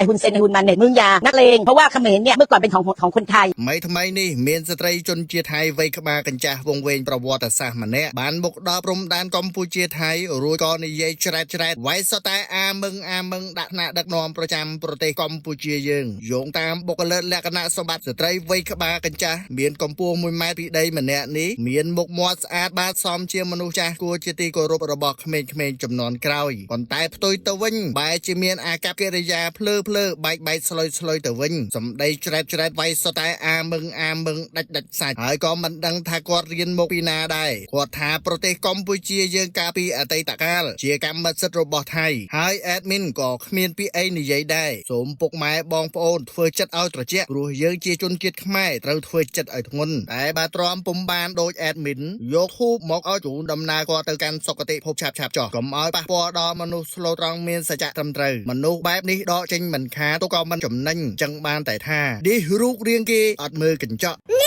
ไอ้ฮุนเซนไอ้ฮุนมาเน็ตมึงอย่านักเลงเพราะว่าเขมรเนี่ยเมื่อก่อนเป็นของคนไทย ថ្មីថ្មីនេះមានស្ត្រីជនជាតិថៃវ័យក្បាលកញ្ចាស់វង្វេងប្រវត្តិសាស្ត្រម្នាក់បានមកដល់ព្រំដែនកម្ពុជាថៃរួចក៏និយាយច្រែតច្រែតវាយសតែអាមឹងអាមឹងដាក់ថ្នាក់ដឹកនាំប្រចាំប្រទេសកម្ពុជាយើងយោងតាមបុគ្គលិកលក្ខណៈសម្បត្តិស្ត្រីវ័យក្បាលកញ្ចាស់មានកម្ពស់1ម៉ែត្រពីដីម្នាក់នេះមានមុខមាត់ស្អាតបាតសមជាមនុស្សចាស់គួរជាទីគោរពរបស់ក្មេងៗចំនួនក្រោយប៉ុន្តែផ្ទុយទៅវិញបែរជាមានអាកប្បកិរិយាភ្លើភ្លើបែកបែកស្លុយស្លុយទៅវិញសម្ដីច្រែតច្រែតវាយសតែអាមឹងអាមឹងដាច់ដាច់សាច់ហើយក៏មិនដឹងថាគាត់រៀនមកពីណាដែរគាត់ថាប្រទេសកម្ពុជាយើងកាលពីអតីតកាលជាកម្មសិទ្ធិរបស់ថៃហើយ admin ក៏គ្មានពីអីនិយាយដែរសូមពុកម៉ែបងប្អូនធ្វើចិត្តឲ្យត្រជាក់ព្រោះយើងជាជនជាតិខ្មែរត្រូវធ្វើចិត្តឲ្យធ្ងន់តែបើទ្រាំពុំបានដូច admin យកធូបមកឲ្យជូនដំណើរគាត់ទៅកាន់សុគតិភពឆាប់ឆាប់ចោះកុំឲ្យប៉ះពាល់ដល់មនុស្សស្លូតត្រង់មានសច្ចៈត្រឹមត្រូវមនុស្សបែបនេះដកចេញមិនខាតទុកក៏មិនចំណេញចឹងបានតែថានេះរូបរាងគេអត់មើលកញ្ចក់។